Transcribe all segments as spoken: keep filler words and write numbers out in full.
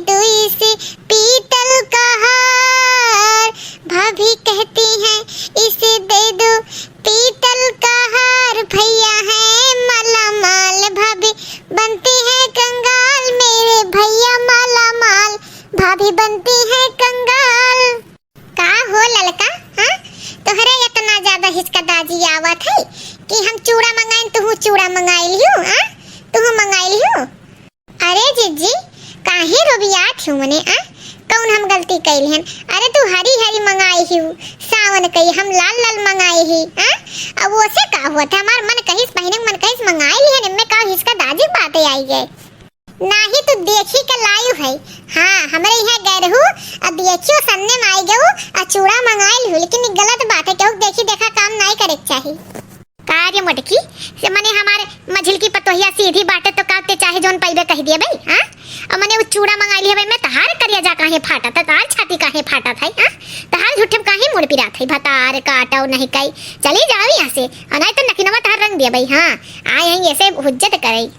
तो इसे पीतल का हार, भाभी कहती हैं, इसे दे दो पीतल का हार। भैया है माला माल, भाभी बनती है कंगाल। मेरे भैया माला माल, भाभी बनती है कंगाल। का हो ललका, हाँ? तोहरे इतना ज्यादा हिचकदाजी आवत है कि हम चूड़ा मंगाइन, तुहू चूड़ा मंगाई लियो, हाँ? तुहू मंगाई लियो। अरे जिज्जी, काहे रोबियात हिउ मने, आ? कौन हम गलती कइली हन? अरे तू हरी हरी मंगाई हिउ, सावन कई हम लाल लाल मंगाई ही, आ? अब ओसे का होत है? हमार मन कहिस पहिने, मन कहिस मंगाई लिहन, एमे का हिचकदाजी बाते आई गए? नाही तू देखी के लायु है। हाँ, हमरे यहाँ गए रहू, अब देखियो सन्ने में आई गऊ, आ चूड़ा मंगाई लिहू, लेकिन ई गलत बात है, केहू देखी देखा काम नाई करे के चाही। का रे मोटकी, से मने हमारे मझिलकी पतोहिया सीधी बाटे तो का ते चाहे जौन पइबे कहि दिए बई, हाँ? और मने उ चूड़ा मंगाई लिहे बई, मैं तहार करिया जा काहे फाटत है, तहार छाती काहे फाटत है, हाँ? तहार झूठे काहे मुड़ पिरात है, भतार काटो नहीं कई, चली जाओ यहाँ से, और नहीं तो नकिनवा तहार रंग दिए बई, हाँ? आए हैं ऐसे हुज्जत करई।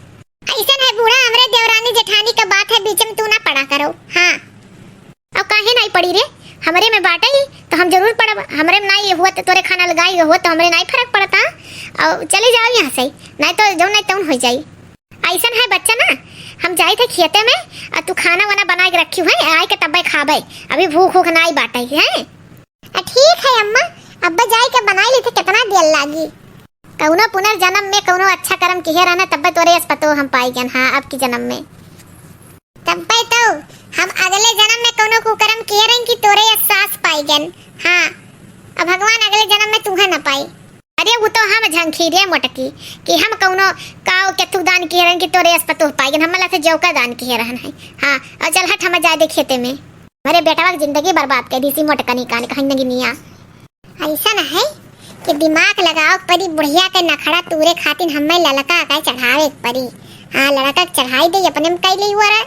ऐसन है बूढ़ा, हमरे देवरानी जेठानी का बात है, बीच में तू ना पड़ा करो, हाँ। अब काहे नाई पड़ी रे? हमरे में बाटे ही, तो हम जरूर पड़ब। हमरे में नाई हुआ तो तोरे खाना लगाई हुआ तो हमरे नाई फर्क पड़ता। अब चले जाओ यहाँ से, नाई तो जौन नाई तौन हो जाई। ऐसन है बच्चा ना, हम जाई थे खेते में, आ तू खाना वाना बना के रखी है, आए के तब्बे खाबे। अभी भूख उख नाई बाटे है। आ ठीक है अम्मा, अब्बा जाई के बनाई ली थे, कितना देर लागी। कौनो पुनर्जन्म में कौनो अच्छा कर्म किहे रहना, तब्बे तोरे अस पतोह हम पाई गन। हाँ, अब की जन्म में। तब्बे तो हम अगले जन्म में कौनो कुकर्म किहे रहन कि तोरे अस सास पाई गन। हाँ, अब भगवान अगले जन्म में तुहे न पाई। अरे वो तो हम झंखी रे मोटकी कि हम कौनो काव केतु दान किहे रहन कि तोरे अस पतोह पाई गन। हम लथे जौका दान किहे रहन है। हाँ, और चल हट, हम जाए दे खेते में। हमरे बेटवा के जिंदगी बर्बाद कर दी सी मोटकनी कान कहीं नगिनिया। ऐसन है कि दिमाग लगाओ परी, बुढ़िया के नखड़ा तूरे खातिन हमें ललका के चढ़ावे के परी। हाँ, ललका के चढ़ाई दे, अपने में कैली हुआ रहा,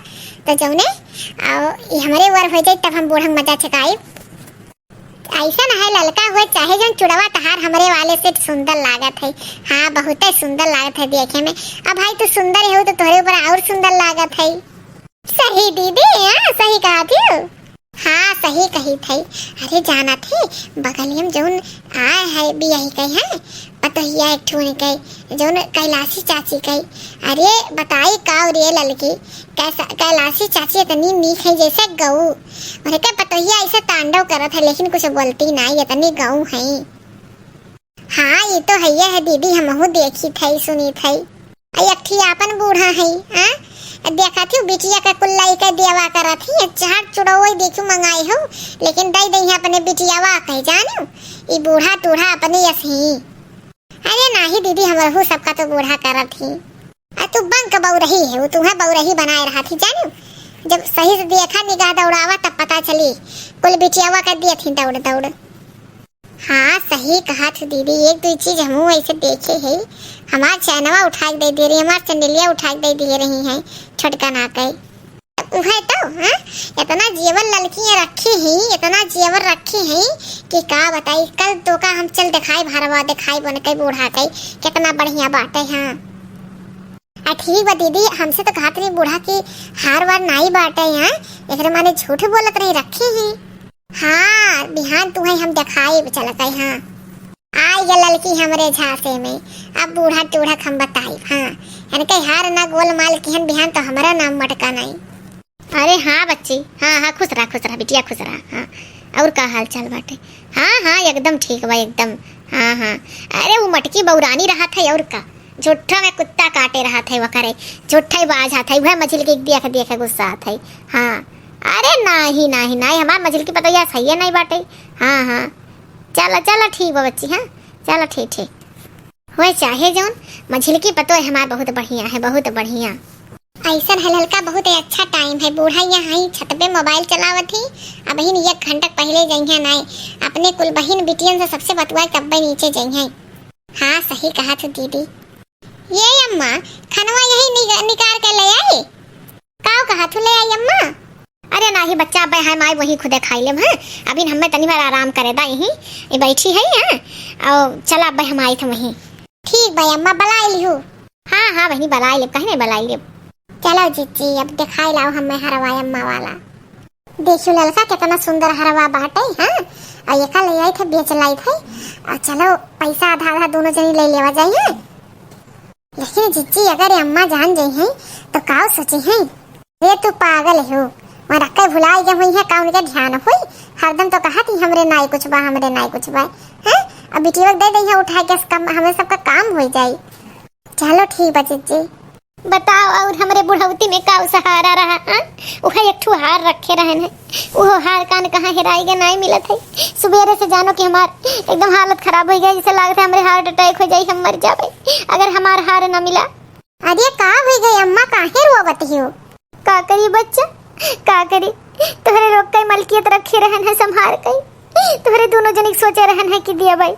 तो जौने, आओ, ई हमरे वर हो जाई, तब हम बूढ़ा के मजा छकाई। ऐसन है ललका हुए, चाहे जौन चुड़वा तहार हमरे वाले से सुंदर लागत है। हाँ, बहुते सुंदर लागत है देखे में। अब भाई तू सुंदर हो तो तोहरे ऊपर और सुंदर लागत है। सही दीदी, हाँ, सही कहा थी। हाँ, सही कही थी। अरे जाना थी, बगलियम जौन आए है बियाही कही है, पतोहिया एक ठो उनके, जौन कैलाशी चाची कही। अरे बताई का रे ललकी, कैसा, कैलाशी चाची इतनी नीक है जैसे गऊ। उनके पतोहिया ऐसे तांडव करत है, लेकिन कुछ बोलती नाई, इतनी गऊ है। हाँ, ये तो हइये है दीदी, हमहू देखी थई, सुनी थई। आ एक ठी आपन बूढ़ा है, हाँ? देखा थी बिटिया के कुल्लाई के देवा करत ही, चार चुड़ौई देखू मंगाई हो, लेकिन दई दई अपने बिटियावा के, जानू? ई बूढ़ा टूढ़ा अपने यस ही। अरे नाही दीदी, हमरहू सबका तो बूढ़ा करत ही। आ तू बंक बउरही है, वो तुम्हें बउरही बनाए रहा थी, जानू? जब सही से देखा निगाह दौड़ावा तब पता चली, कुल बिटियावा के दिए थी दौड़ दौड़। हाँ, सही कहा थू दीदी, एक दुई चीज हमहू ऐसे देखे है, हमार चैनवा उठा के दे दे रही, हमार चंडलिया उठा के दे दे रही है, छोटका ना कहे। उहे तो, हाँ, इतना जेवर ललकी रखी है, इतना जेवर रखी है कि का बताई। कल तो का हम चल दिखाई भरवा, दिखाई बन के बूढ़ा के, कितना बढ़िया बाटे, हाँ। आ ठीक बा दीदी, हमसे तो कहत रही बूढ़ा की हार वार नाई बाटे, हाँ, एकरे माने झूठ बोलत रही, रखी ही। हाँ, बिहान तुहई हम देखाइब चल के, हाँ। आई गे ललकी हमरे झांसे में, अब बूढ़ा टूढ़ा के हम बताइब, हाँ। इनके हार ना गोलमाल किहन बिहान तो हमरा नाम मटका नहीं। अरे हाँ बच्ची, हाँ, हाँ, खुश रहा, खुश रहा बिटिया, खुश रहा, हाँ। और का हाल चाल बाटे? हाँ, हाँ, एकदम ठीक बा, एकदम। हाँ, हाँ। अरे वो मटकी बौरानी रहत है और का, झूठा में कुत्ता काटे रहत है वकरे, झूठा ही बाज हाथ है, वह मझिल के देख देख के गुस्सा आत है। हाँ। अरे नाही, नाही, नाही, हमार मझिल की पतोहिया सही है नहीं बाटे। हाँ, हाँ। चलो, चलो, ठीक बा बच्ची, हाँ। चलो, ठीक, ठीक। होए चाहे जौन, मझिल की पतोह हमार बहुत बढ़िया है, बहुत बढ़िया। ऐसन है ललका, बहुत ही अच्छा टाइम है, बूढ़ा यहाँ है, छत पे मोबाइल चलावत ही। अबहिन एक घंटा पहले जइहे नाई, अपने कुल बहिन बिटियन से सबसे बतुआ तब्बे नीचे जइहे। हाँ, सही कहा थू दीदी। ये अम्मा, खनवा यही निग-, निकार के ले आई। काव कहा थू ले आई अम्मा? अरे नाही बच्चा, अबे हम आई वही खुदे खाई लेब, हाँ? अभी हमें तनी भर आराम करे दा यहीं, ये बैठी है, हाँ? और चला अबे हम आई थे वहीं। ठीक बा अम्मा, बलाई लिहू। हाँ, हाँ बहिनी, बलाई लेब, काहे नहीं बलाई लेब। चलो जीजी, अब देखाई लाओ हमें हरवा अम्मा वाला। देखियो ललका, कितना सुंदर हरवा बाटे, हाँ? और एका ले आई थे, बेच लाई थे। और चलो, पैसा आधा आधा दोनों जनी ले लेवा जाई, हाँ? लेकिन जीजी, अगर ये अम्मा जान जाई हैं, तो का सोची हैं? रे, तू पागल हो, वहाँ रख के भुलाई गए हुई है, का उनके ध्यान होई? हरदम तो कहा थी, "हमरे नाई कुछ बा, हमरे नाई कुछ बा", हैं? अब बिटिया दे दे है उठा के, कम, हमें सबका काम हो जाई। चलो ठीक बा जीजी। बताओ, और हमरे बुढ़ौती में का सहारा रहा, हाँ? उहे एक ठो हार रखे रहन है, उहो हार कान कहाँ हेराई गए, नाई मिलत है। सुबेरे से जानो कि हमार एकदम हालत खराब हो गई, जैसे लागत है हमरे heart attack हो जाई, हम मर जाबे अगर हमार हार ना मिला। अरे का हो गई अम्मा, काहे रोवत हो? का करी बच्चा, का करी, तोहरे लोग कई मलकियत रखे रहन है संभार कई, तोहरे दोनों जनिक सोचे रहन है कि दिया भाई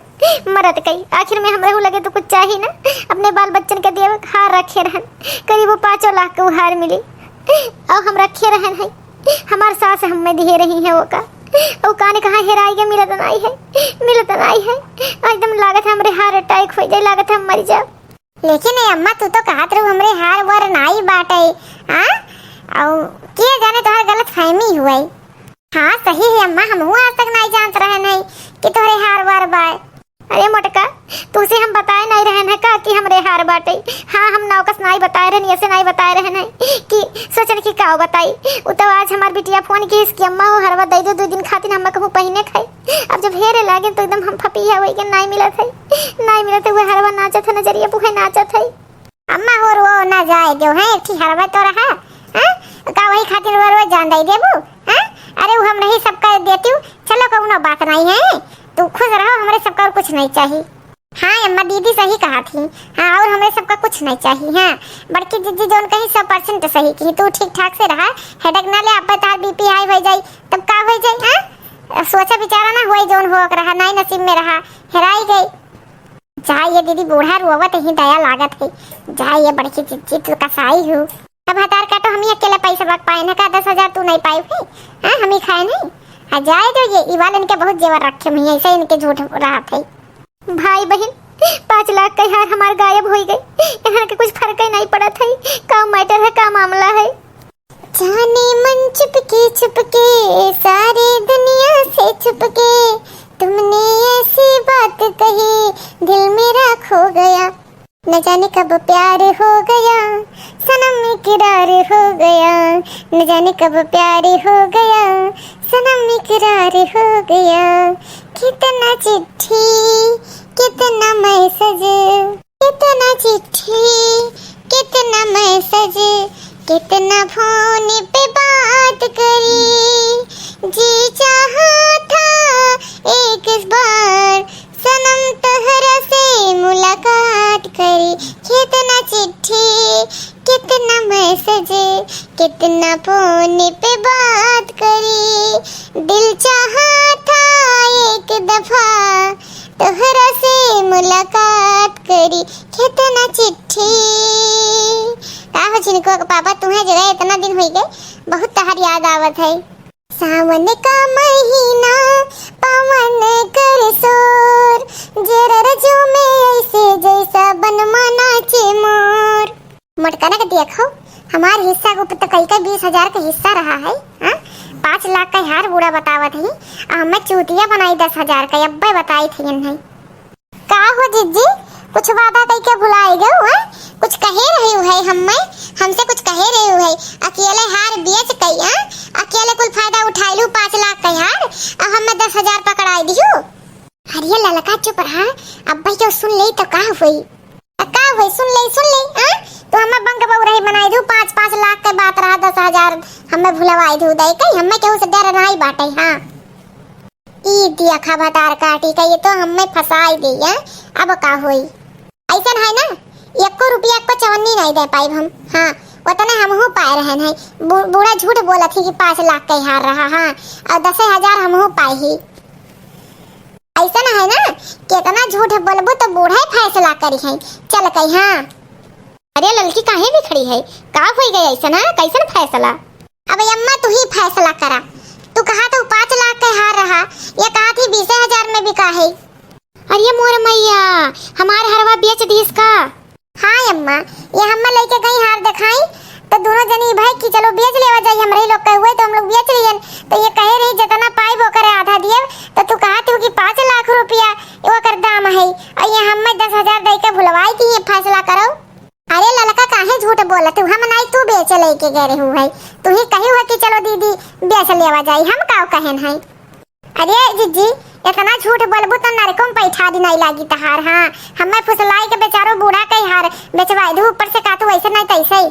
मरत कई, आखिर में हमरे लगे तो कुछ चाही ना, अपने बाल बच्चन के दिया हार रखे रहन, करीब वो पाँचों लाख के वो हार मिली, और हम रखे रहन है, हमार सास हमें दिए रही है वो का, वो काने कहाँ हेराई गए, मिलत नाई है, मिलत नाई है, एकदम लागत है हमरे heart attack हो जाए, लागत है हम मर जाओ। लेकिन ए अम्मा, तू तो कहत रहू हमरे हार वार नाई बाटे, हाँ? और के जाने तोहार गलत फहमी हुई। हाँ, सही है अम्मा, हमहू आज तक नाई जानत रहन है कि तोहरे हार वार बाय। अरे मोटका, तुसे हम बताए नाई रहन है का कि हमरे हार बाटे? हाँ, हम नौकस नाई बताए रहन, ऐसे नाई बताए रहन है कि सोचन कि का बताई। उ तो आज हमार बिटिया फोन की इसकी, "अम्मा, वो हरवा दे दो, दो दिन खातिर हम कहूँ पहिने खाई।" अब जब हेरे लागे तो एकदम हम फपिया होई के नाई मिलत है, नाई मिलत है, वो हरवा नाचत है, नजरिया पुहे नाचत है। अम्मा, हो रो ना, जाए दो, हैं, एक ठी हरवा तो रहा, हैं? का वही खातिर रो रो जान दे देबू, हैं? अरे, वो हम नहीं सबका देती हूँ, चलो, कौनो बात नहीं है, तू खुश रहो, हमरे सबका और कुछ नहीं चाहिए। हाँ अम्मा, दीदी सही कहा थी। हाँ, और हमरे सबका कुछ नहीं चाहिए। हाँ, बड़की जीजी जौन कही सौ percent सही कही, तू ठीक ठाक से रहा, headache ना ले, अब तार BP high हो जाई, तब का हो जाई? हाँ, सोचा विचारा ना होई, जौन हो रहा, नाई नसीब में रहा, हेराई गई। जाए ये दीदी, बूढ़ा रोवत ही दया लागत है। जाए ये बड़की जीजी, तू कसाई हूँ। अब हतार काटो, हम ही अकेले पैसा बक पाए ना का, दस हजार तू नहीं पाई हुई? हाँ, हम ही खाए नहीं। हाँ, जाए दो ये, इवाल इनके बहुत जेवर रखे हुए हैं, ऐसे इनके झूठ रहा थे। भाई बहन, पाँच लाख के हार हमार गायब होई गई, यहाँ के कुछ फर्क ही नहीं पड़त है, का matter है, का मामला है। जाने मन चुपके चुपके, सारी दुनिया से छुपके, तुमने ऐसी बात कही, दिल मेरा खो गया। न जाने कब प्यार हो गया, सनम इकरार हो गया। न जाने कब प्यार हो गया, सनम इकरार हो गया। कितना चिट्ठी, कितना message, कितना चिट्ठी, कितना message, कितना फोन पे बात करी। जी चाहा था एक बार सनम तोहरा से मुलाकात करी। कितना चिट्ठी, कितना message, कितना फोन पे बात करी। दिल चाहा था एक दफा तोहरा से मुलाकात करी। कितना चिट्ठी। का हो झिनको के पापा, तुम्हें जगह इतना दिन होई गए, बहुत तोहार याद आवत है। सावन का महीना, पवन कर शोर, जरा रजो में ऐसे जैसा बनमा नाचे मोर। मोटकना के देखो, हमार हिस्सा के ऊपर तो कई का बीस हजार का हिस्सा रहा है, हाँ? पाँच लाख का हार बूढ़ा बतावत है, आ हमें चूतिया बनाई दस हजार का, अब्बे बताई थी इन्हें। का हो जिज्जी, कुछ वादा कइके भुलाए गयो, हैं? कुछ कहे रहे हो है हम्मे, हमसे कुछ कहे रहे हो है? अकेले हार बेच कई, हैं? अकेले कुल फायदा उठाए लू, पाँच लाख का हार, अब हम्मे दस हजार पकड़ाए दियो। अरे ललका चुप रहा, अब भाई क्यों सुन ले तो का हुई? आ का हुई, सुन ले, सुन ले, हाँ? तो हम्मे बंक बउरही बनाए दू, पाँच, पाँच लाख के बात रहा, दस हजार हम्मे भुलवाए दू, दे कई हम्मे केहू से डर नहीं बाटे, हाँ। ई दिया खबरदार काटी का, ये तो हम्मे फंसाई दे, हैं? अब का होई? ऐसन है ना, एको रुपया को चवन्नी नहीं दे पाइब हम। हाँ, उतने हमहू पाए रहन है। बू-, बूढ़ा झूठ बोलत ही कि पाँच लाख के हार रहा, हाँ, और दस हजार हमहू पाए ही। ऐसन है ना, कितना झूठ बोलबू तो बूढ़ा ही फैसला करी है। चल कही, हाँ। अरे ललकी काहे भी खड़ी है, का हो गई ऐसन, हाँ? कैसन फैसला? अब अम्मा तू ही फैसला करा। तू कहा तो पाँच लाख के हार रहा, ये कहा थी बीसे हजार में बिका है। अरे मोर मैया, हमार हरवा बेच दीस का? हाँ अम्मा, ये हम्मे लेके गई हार दिखाई, तो दुनो जनी भाई कि चलो बेच लेवा जाई, हमरे ही लोग के हुए तो हम लोग बेच लियन। तो ये कहे रही जितना पाइब ओकर आधा दियब, तो तू कहत हो कि पाँच लाख रुपया ओकर दाम है, और ये हमें दस हजार दे के भुलवाई दी, ये फैसला करो। अरे ललका काहे झूठ बोलत हो, हम नाई तू बेच लेके गए रहू है, तू ही कही हो कि चलो दीदी बेच लेवा जाई, हम काव कहेन है। अरे जिज्जी, इतना झूठ बोलबू तो नरकों में पैठा दी नहीं लागी तहार। हाँ, हमें फुसलाई के बेचारो बूढ़ा के हार बेचवाई दू, ऊपर से का तू ऐसे नहीं तैसे।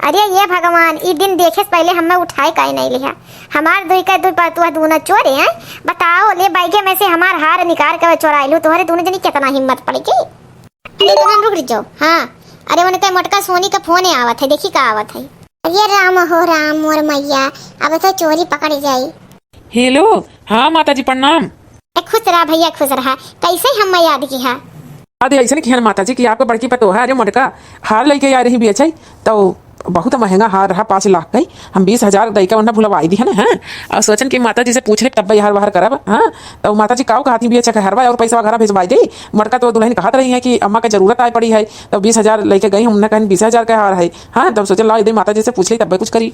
अरे ये भगवान, ई दिन देखे से पहले हमें उठाए काहे नहीं लिहा। हमार दुई का दुई पतुआ दूना चोरे हैं। बताओ, ले बैगे में से हमार हार निकाल के चोराइलू, तोहरे दूनो जनी कितना हिम्मत पड़ी की। अरे तुम रुक जाओ। हाँ, अरे उनके मोटका सोनी का फोन आवत है, देखी का आवत है। अरे राम हो राम मोर मैया, अब तो चोरी पकड़ जाई। हेलो, हाँ माता जी प्रणाम। ए, खुश रहा भैया, खुश रहा। कैसे हम याद किहा? अरे ऐसे नहीं किहन माता जी कि आपका बड़की पतोह है, अरे मोटका हार लेके आ रही बेचे, तो बहुत महंगा हार रहा, पाँच लाख का ही। हम बीस हजार दई के उन्हें भुलवाई दी है ना, हाँ। और सोचन कि माता जी से पूछ ले, तब हार वार करब, हाँ। तो माता जी काऊ कहती बेचे के हरवा और पैसा घरा भेजवाई दे। मोटका तो दुल्हन कहत रही है कि अम्मा के जरूरत आए पड़ी है, तो बीस हजार लेके गई, हमने कहन बीस हजार का हार है, हाँ। तब सोचन लाओ दे माता जी से पूछ ली, तब कुछ करी।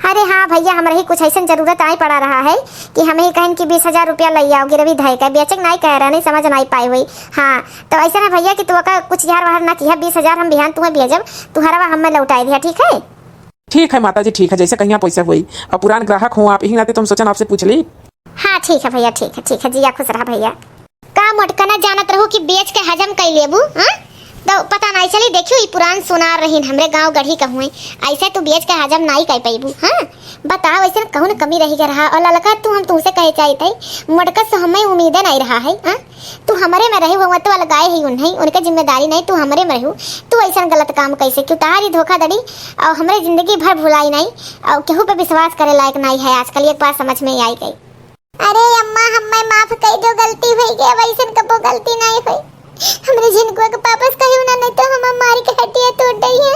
अरे हाँ भैया, हमरा ही कुछ ऐसन जरूरत आए पड़ा रहा है कि हम ही कहन कि बीस हजार रुपया लई आओ, गिरवी धए के, बेचे के नाई कह रहे, नहीं समझ नाई पाए हुई। हाँ, तो ऐसा है भैया कि तू ओका कुछ यार वार ना किहा, बीस हजार हम बिहान तुम्हें भेजब, तू हरवा हमें लौटाई दिया, ठीक है? ठीक है माता जी, ठीक है, जैसे कहीं पैसा हुई। और पुरान ग्राहक हो आप, यही नाते तुम सोचन आपसे पूछ ली। हाँ ठीक है भैया, ठीक है, ठीक है, जिया खुश रहा भैया। का मोटका ना जानत रहू कि बेच के हजम कई लेबू, हाँ? तो पता नाई चली, देखियो ई पुरान सोनार रहीन, हमरे गांव गढ़ी का हुए, ऐसे तू बेच के हजम नाई कई पैबू, हाँ? बताओ, ऐसे कौन कमी रही गया रहा? और ललका तू हम तुमसे कहे चाहिए थे, मोटका से हमें उम्मीदे नाई रहा है, हाँ? तू हमरे में रहे हुआ तो अलगाए ही उन्हें, उनके जिम्मेदारी नहीं, तू हमरे में रहू, तू ऐसा गलत काम कैसे, क्यों तहारी धोखाधड़ी और हमरे जिंदगी भर भुलाई नहीं, और केहू पे विश्वास करे लायक नहीं है आजकल, एक बात समझ में आई गई। अरे अम्मा, हम्मे माफ कई दो, गलती होई गई, अब ऐसन कबो गलती नहीं होई। हमरे झिनकुआ के वापस कहियो ना, नहीं तो हम मारी के हड्डियां तोड़ दई है।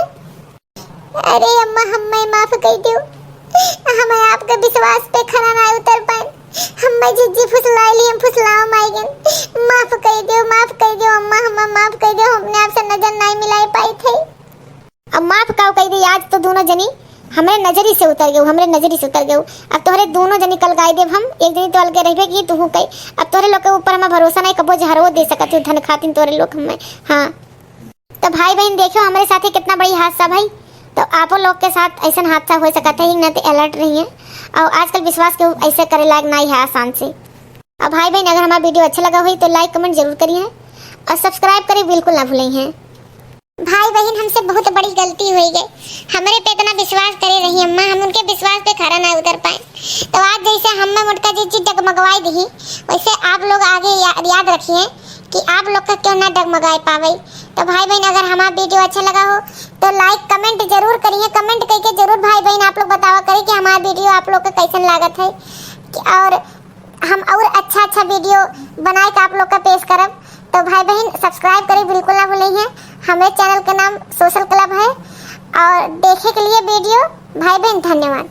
अरे अम्मा, हम्मे माफ कई दो, हम आपके विश्वास पे खरा ना उतर पाए। हम्मे जिज्जी फुसलाई ली, हम फुसलाव माई गन। माफ कई दो, माफ कई दो अम्मा, हम्मे माफ कई दो, हमने आपसे नजर नहीं मिलाई पाई थे। अब माफ काऊ कई दे, आज तो दोनों जनी हमरे नजरी से उतर गयो, हमरे नजरी से उतर गयो। अब तोहरे दोनों जनी कलगाई देब हम, एक जनी तो अलगे रहबे की, तू कई। अब तोहरे लोग के ऊपर हमार भरोसा नहीं, कबो जहरो दे सकत हो धन खातिन तोहरे लोग हमें। हाँ, तो भाई बहन देखो, हमरे साथे कितना बड़ी हादसा भाई, तो आपो लोग के साथ ऐसन हादसा हो सकत है, ही ना तो alert रही है। और आजकल विश्वास के ऐसे करे लायक नहीं है आसान से। और भाई बहन अगर हमारा video अच्छा लगा होई तो like comment जरूर करिए और subscribe करे बिल्कुल ना भूलें हैं। भाई बहन, हमसे बहुत बड़ी गलती होई गई, हमरे पे इतना विश्वास करे रही अम्मा, हम उनके विश्वास पे खरा ना उतर पाए। तो आज जैसे हम्मे मोटका जिज्जी डगमगवाई दी, वैसे आप लोग आगे या, याद रखिए कि आप लोग का क्यों ना डगमगाए पावे। तो भाई बहन, अगर हमारा video अच्छा लगा हो तो like comment जरूर करिए, comment करके जरूर भाई बहन आप लोग बतावा करें कि हमारा video आप लोग का कैसन लागत है कि, और हम और अच्छा अच्छा video बनाए के आप लोग का पेश करब। तो भाई बहन subscribe करें बिल्कुल ना भूलें हैं। हमारे channel का नाम Social Club है। और देखे के लिए video भाई बहन धन्यवाद।